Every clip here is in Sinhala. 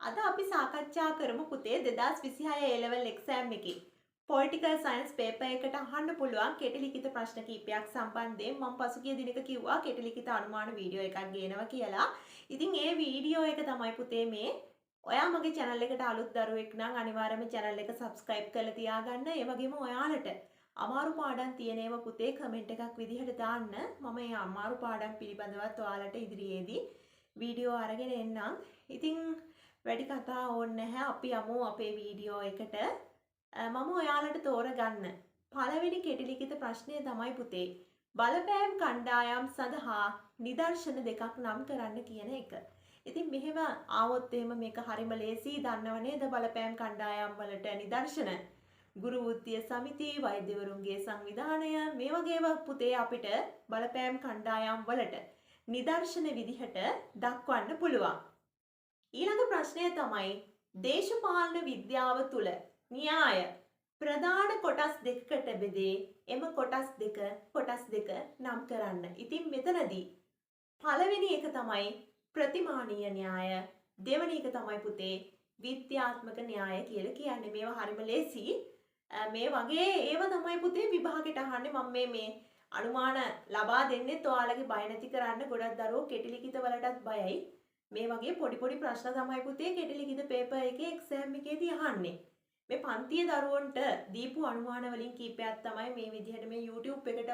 අද අපි සාකච්ඡා කරමු පුතේ 2026 A level exam එකේ පොලිටිකල් සයන්ස් පේපර් එකට අහන්න පුළුවන් කෙටි ලිඛිත ප්‍රශ්න කීපයක් සම්බන්ධයෙන්. මම පසුගිය දිනක කිව්වා කෙටි ලිඛිත අනුමාන වීඩියෝ එකක් ගේනවා කියලා. ඉතින් ඒ වීඩියෝ එක තමයි පුතේ මේ. ඔයා මගේ channel එකට අලුත් දරුවෙක් නම් අනිවාර්යයෙන්ම channel එක subscribe කරලා තියාගන්න. ඒ වගේම ඔයාලට අමාරු පාඩම් තියෙන ඒවා පුතේ කමෙන්ට් එකක් විදිහට දාන්න. මම මේ අමාරු පාඩම් පිළිබඳවත් ඔයාලට ඉදිරියේදී වීඩියෝ අරගෙන එන්නම්. ඉතින් වැඩි කතා ඕනේ නැහැ. අපි යමු අපේ වීඩියෝ එකට. මම ඔයාලට තෝරගන්න පළවෙනි කෙටි ලිඛිත ප්‍රශ්නය තමයි පුතේ බලපෑම් කණ්ඩායම් සඳහා නිදර්ශන දෙකක් නම් කරන්න කියන එක. ඉතින් මෙහෙම ආවොත් එහෙම මේක හරිම ලේසි, දන්නව නේද බලපෑම් කණ්ඩායම් වලට නිදර්ශන? ගුරු වෘත්තීය සමිති, වෛද්‍යවරුන්ගේ සංවිධානය, මේ වගේ ඒවා පුතේ අපිට බලපෑම් කණ්ඩායම් වලට නිදර්ශන විදිහට දක්වන්න පුළුවන්. ඊළඟ ප්‍රශ්නය තමයි දේශපාලන විද්‍යාව තුළ න්‍යාය ප්‍රධාන කොටස් දෙකකට බෙදේ. එම කොටස් දෙක නම් කරන්න. ඉතින් මෙතනදී පළවෙනි එක තමයි ප්‍රතිමානීය න්‍යාය, දෙවෙනි එක තමයි පුතේ විද්‍යාත්මක න්‍යාය කියලා කියන්නේ. මේවා හරිම ලේසි. මේ වගේ ඒවා තමයි පුතේ විභාගෙට අහන්නේ. මම මේ මේ අනුමාන ලබා දෙන්නෙත් ඔයාලගේ බය නැති කරන්න. ගොඩක් දරුවෝ කෙටි ලිඛිත වලටත් බයයි. මේ වගේ පොඩි පොඩි ප්‍රශ්න තමයි පුතේ කෙටි ලිඛිත පේපර් එකේ එක්සෑම් එකේදී අහන්නේ. මේ පන්තියේ දරුවන්ට දීපු අනුමාන වලින් කීපයක් තමයි මේ විදිහට මේ YouTube එකට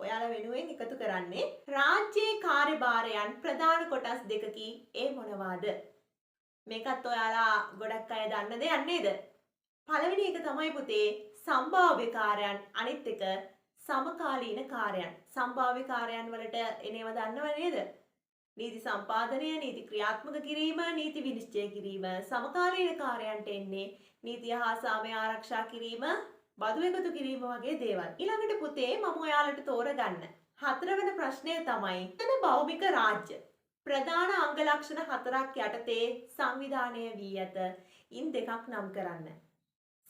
ඔයාලා වෙනුවෙන් එකතු කරන්නේ. රාජ්‍යයේ කාර්යභාරයන් ප්‍රධාන කොටස් දෙකකි. ඒ මොනවාද? මේකත් ඔයාලා ගොඩක් අය දන්න දෙයක් නේද? පළවෙනි එක තමයි පුතේ සම්භාව්‍ය කාර්යයන්, අනිත් එක සමකාලීන කාර්යයන්. සම්භාව්‍ය කාර්යයන් වලට එනේව දන්නව නේද? නීති සම්පාදනය, නීති ක්‍රියාත්මක කිරීම, නීති විනිශ්චය කිරීම. සමකාලීන කාර්යයන්ට එන්නේ නීතිය හා සාමය ආරක්ෂා කිරීම, බදු එකතු කිරීම වගේ දේවල්. ඊළඟට පුතේ මම ඔයාලට තෝරගන්න හතරවන ප්‍රශ්නය තමයි එතන භෞමික රාජ්‍ය ප්‍රධාන අංග ලක්ෂණ හතරක් යටතේ සංවිධානය වී ඇත. ඉන් දෙකක් නම් කරන්න.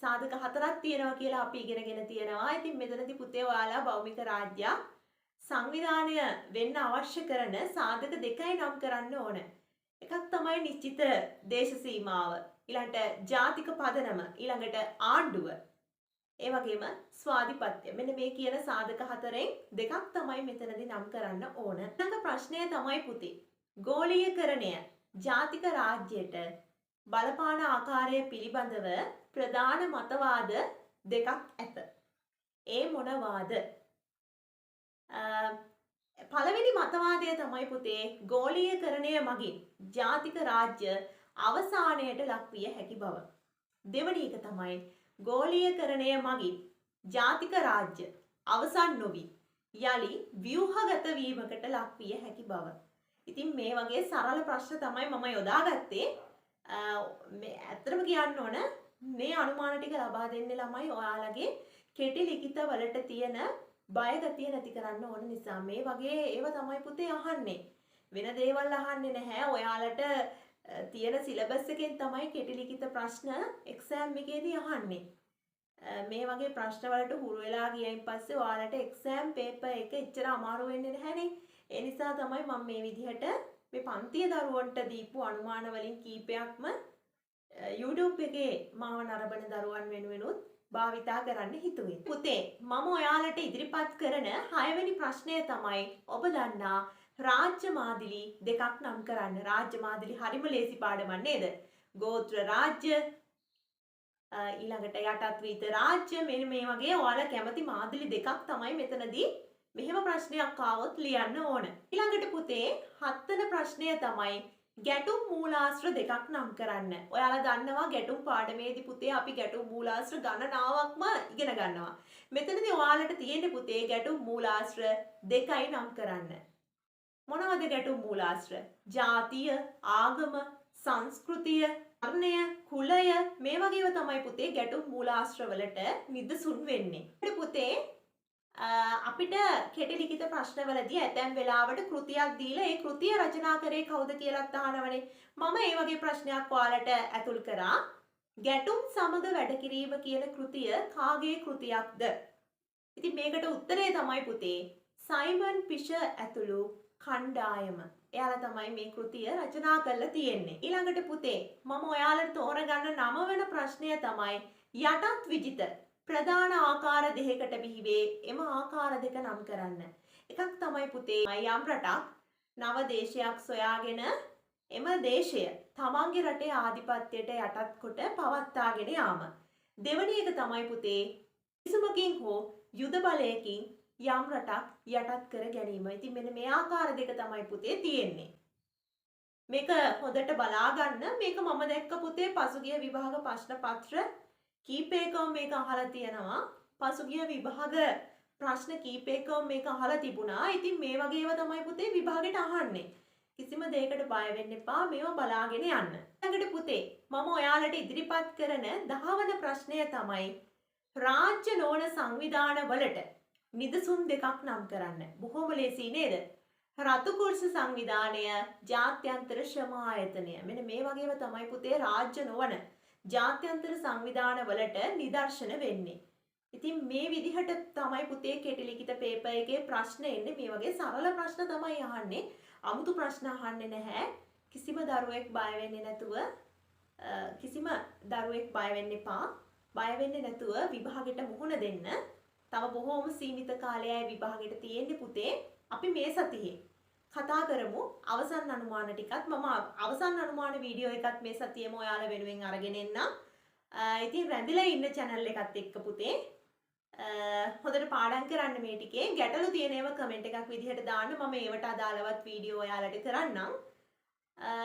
සාධක හතරක් තියෙනවා කියලා අපි ඉගෙනගෙන තියෙනවා. ඉතින් මෙතනදී පුතේ ඔයාලා භෞමික රාජ්‍යයක් සංවිධානය වෙන්න අවශ්‍ය කරන සාධක දෙකයි නම් කරන්න ඕන. එකක් තමයි නිශ්චිත දේශ සීමාව, ඊළඟට ජාතික පදනම, ඊළඟට ආණ්ඩුව, ඒ වගේම ස්වාධිපත්‍ය. මෙන්න මේ කියන සාධක හතරෙන් දෙකක් තමයි මෙතනදී නම් කරන්න ඕන. ඊළඟ ප්‍රශ්නය තමයි පුතේ ගෝලීයකරණය ජාතික රාජ්‍යයට බලපාන ආකාරය පිළිබඳව ප්‍රධාන මතවාද දෙකක් ඇත. ඒ මොනවාද? පළවෙනි මතවාදය තමයි පුතේ ගෝලීයකරණය මගින් ජාතික රාජ්‍ය අවසානයට ලක්විය හැකි බව. දෙවැනි එක තමයි ගෝලීයකරණය මගින් ජාතික රාජ්‍ය අවසන් නොවි යලි ව්‍යුහගත වීමකට ලක්විය හැකි බව. ඉතින් මේ වගේ සරල ප්‍රශ්න තමයි මම යොදාගත්තේ. මේ ඇත්තටම කියන්න ඕන මේ අනුමාන ටික ලබා දෙන්නේ ළමයි ඔයාලගේ කෙටි ලිඛිත වලට තියෙන බය ගතිය නැති කරන්න ඕන නිසා. මේ වගේ ඒවා තමයි පුතේ අහන්නේ. වෙන දේවල් අහන්නේ නැහැ. ඔයාලට තියෙන සිලබස් එකෙන් තමයි කෙටි ලිඛිත ප්‍රශ්න එක්සෑම් එකේදී අහන්නේ. මේ වගේ ප්‍රශ්න වලට හුරු වෙලා ගියයින් පස්සේ ඔයාලට එක්සෑම් පේපර් එක එච්චර අමාරු වෙන්නේ නැහනේ. ඒ නිසා තමයි මම මේ විදිහට මේ පන්තිය දරුවන්ට දීපු අනුමාන වලින් කීපයක්ම YouTube එකේ මාව නරඹන දරුවන් වෙනුවෙනුත් භාවිතා කරන්න හිතුවේ. පුතේ මම ඔයාලට ඉදිරිපත් කරන හයවෙනි ප්‍රශ්නය තමයි ඔබ දන්නා රාජ්‍ය මාදිලි දෙකක් නම් කරන්න. රාජ්‍ය මාදිලි හරිම ලේසි පාඩමක් නේද? ගෝත්‍ර රාජ්‍ය, ඊළඟට යටත් වීත රාජ්‍ය, මෙන්න මේ වගේ ඔයාලා කැමති මාදිලි දෙකක් තමයි මෙතනදී මෙහෙම ප්‍රශ්නයක් ආවොත් ලියන්න ඕන. ඊළඟට පුතේ හත්වන ප්‍රශ්නය තමයි ගැටුම් මූලාශ්‍ර දෙකක් නම් කරන්න. ඔයාලා දන්නවා ගැටුම් පාඩමේදී පුතේ අපි ගැටුම් මූලාශ්‍ර ගණනාවක්ම ඉගෙන ගන්නවා. මෙතනදී ඔයාලට තියෙන්නේ පුතේ ගැටුම් මූලාශ්‍ර දෙකයි නම් කරන්න. මොනවද ගැටුම් මූලාශ්‍ර? ජාතිය, ආගම, සංස්කෘතිය, වර්ණය, කුලය මේ වගේ ඒවා තමයි පුතේ ගැටුම් මූලාශ්‍ර වලට නිදසුන් වෙන්නේ. ඊට පුතේ අපිට කෙටි ලිඛිත ප්‍රශ්නවලදී ඇතැම් වෙලාවට කෘතියක් දීලා ඒ කෘතිය රචනා කරේ කවුද කියලාත් අහනවනේ. මම ඒ වගේ ප්‍රශ්නයක් ඔයාලට ඇතුල් කරා. ගැටුම් සමග වැඩ කිරීම කියන කෘතිය කාගේ කෘතියක්ද? ඉතින් මේකට උත්තරේ තමයි පුතේ සයිමන් ෆිෂර් ඇතුළු කණ්ඩායම. එයාලා තමයි මේ කෘතිය රචනා කරලා තියෙන්නේ. ඊළඟට පුතේ මම ඔයාලට තෝරගන්න 9 වෙනි ප්‍රශ්නය තමයි යටත් විජිත ප්‍රධාන ආකාර දෙකකට බිහිවේ. එම ආකාර දෙක නම් කරන්න. එකක් තමයි පුතේ යම් රටක් නව දේශයක් සොයාගෙන එම දේශය තමන්ගේ රටේ ආධිපත්‍යයට යටත් කොට පවත්වාගෙන යාම. දෙවැනි එක තමයි පුතේ කිසිමකින් හෝ යුද බලයකින් යම් රටක් යටත් කර ගැනීම. ඉතින් මෙන්න මේ ආකාර දෙක තමයි පුතේ තියෙන්නේ. මේක හොඳට බලා ගන්න. මේක මම දැක්ක පුතේ පසුගිය විභාග ප්‍රශ්න පත්‍ර කීපයකම මේක අහලා තියෙනවා. පසුගිය විභාග ප්‍රශ්න කීපයකම මේක අහලා තිබුණා. ඉතින් මේ වගේ ඒවා තමයි පුතේ විභාගෙට අහන්නේ. කිසිම දෙයකට බය වෙන්න එපා. මේවා බලාගෙන යන්න. ඊළඟට පුතේ මම ඔයාලට ඉදිරිපත් කරන 10 වන ප්‍රශ්නය තමයි රාජ්‍ය නොවන සංවිධාන වලට නිදසුන් දෙකක් නම් කරන්න. බොහොම ලේසි නේද? රතු කුරුස සංවිධානය, ජාත්‍යන්තර ශ්‍රම ආයතනය. මෙන්න මේ වගේම තමයි පුතේ රාජ්‍ය නොවන ජාත්‍යන්තර සංවිධාන වලට නිදර්ශන වෙන්නේ. ඉතින් මේ විදිහට තමයි පුතේ කෙටි ලිඛිත පේපර් එකේ ප්‍රශ්න එන්නේ. මේ වගේ සරල ප්‍රශ්න තමයි අහන්නේ. අමුතු ප්‍රශ්න අහන්නේ නැහැ. කිසිම දරුවෙක් බය වෙන්නේ නැතුව කිසිම දරුවෙක් බය වෙන්න එපා. බය වෙන්නේ නැතුව විභාගෙට මුහුණ දෙන්න. තව බොහෝම සීමිත කාලයයි විභාගෙට තියෙන්නේ පුතේ. අපි මේ සතියේ කතා කරමු අවසන් අනුමාන ටිකත්. මම අවසන් අනුමාන වීඩියෝ එකත් මේ සතියේම ඔයාලා වෙනුවෙන් අරගෙන එන්නම්. ඉතින් රැඳිලා ඉන්න channel එකත් එක්ක පුතේ. හොඳට පාඩම් කරන්න මේ ටිකේ. ගැටලු තියෙන ඒවා කමෙන්ට් එකක් විදිහට දාන්න. මම ඒවට අදාළවත් වීඩියෝ ඔයාලට කරන්නම්.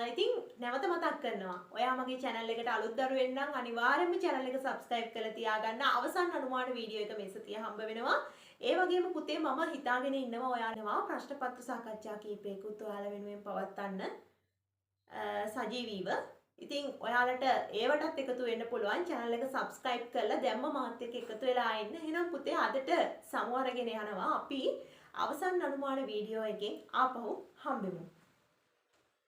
ඉතින් නැවත මතක් කරනවා. ඔයා මගේ channel එකට අලුත් දරුවෙක් නම් අනිවාර්යයෙන්ම channel එක subscribe කරලා තියාගන්න. අවසන් අනුමාන වීඩියෝ එක මේ සතිය හම්බ වෙනවා. ඒ වගේම පුතේ මම හිතාගෙන ඉන්නවා ඔයාලවා ප්‍රශ්න පත්‍ර සාකච්ඡා කීපයකුත් ඔයාලා වෙනුවෙන් පවත්වන්න සජීවීව. ඉතින් ඔයාලට ඒවටත් එකතු වෙන්න පුළුවන්. channel එක subscribe කරලා දැම්ම මාත් එක්ක එකතු වෙලා ඉන්න. එහෙනම් පුතේ අදට සමු අරගෙන යනවා. අපි අවසන් අනුමාන වීඩියෝ එකෙන් ආපහු හම්බෙමු.